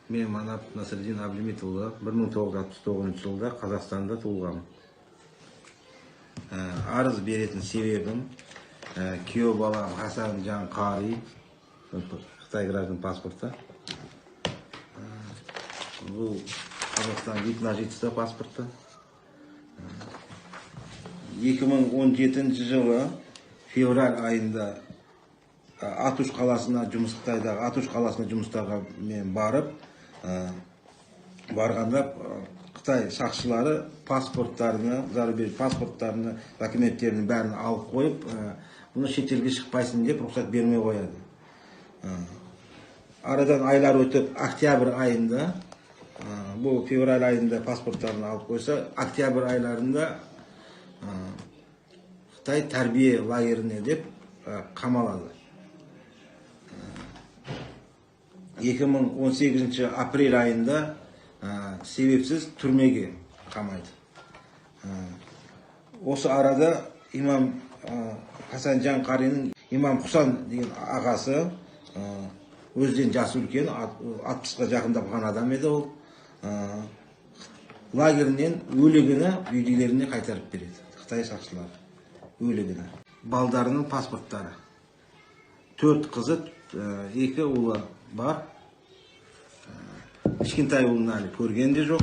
Мен Манап Насырдин Абдимитұлы 1969 жылда Қазақстанда туылғам. Арыз беретін себебім күйеу балам Хасанжан Қари, Қытай граждан паспорты. Бұл Қазақстан вид на жительство паспорты. 2017 жылы февраль айында Атуш қаласына жұмыс, Қытайдағы Атуш қаласына жұмыстарға мен барып, барғанда Қытай сақшылары паспорттарını, зарубеж паспорттарını, документтерінің бәрін алып қойып, бұны шетелге шықпайсың деп рұқсат бермей қояды. Арадан айлар өтіп, октябрь айында, бұл февраль айында паспорттарын алып қойса, октябрь айларында Қытай тәрбие лагеріне деп қамалады. 2018 апрель айында себепсіз түрмеге қамайды. Осы арада имам Хасанжан Қариның имам Хусан деген ағасы, өзінен жасы үлкен, 60-қа жақындап қалған адам еді ол. Лагерінен өлігіні үйлеріне қайтарып береді. Қытай сақшылары өлігіні. Балдарының паспорттары. 4 қызы, 2 ұлы бар. Кішкентай ұлын әлі көрген де жоқ.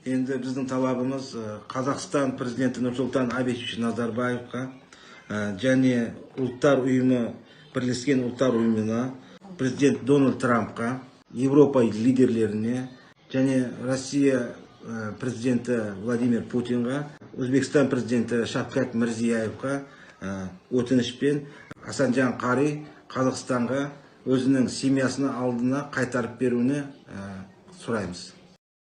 Енді біздің талабымыз Қазақстан президенті Нұрсұлтан Абишевич Назарбаевқа және Ұлттар ұйымы, Бірлескен Ұлттар ұйымына, президент Дональд Трампқа, Европа лидерлеріне және Россия президенті Владимир Путинға, Өзбекстан президенті Шавкат Мирзияевқа өтінішпен Хасанжан Қари Қазақстанға өзінің семьясына алдына қайтарып беруіне сұраймыз.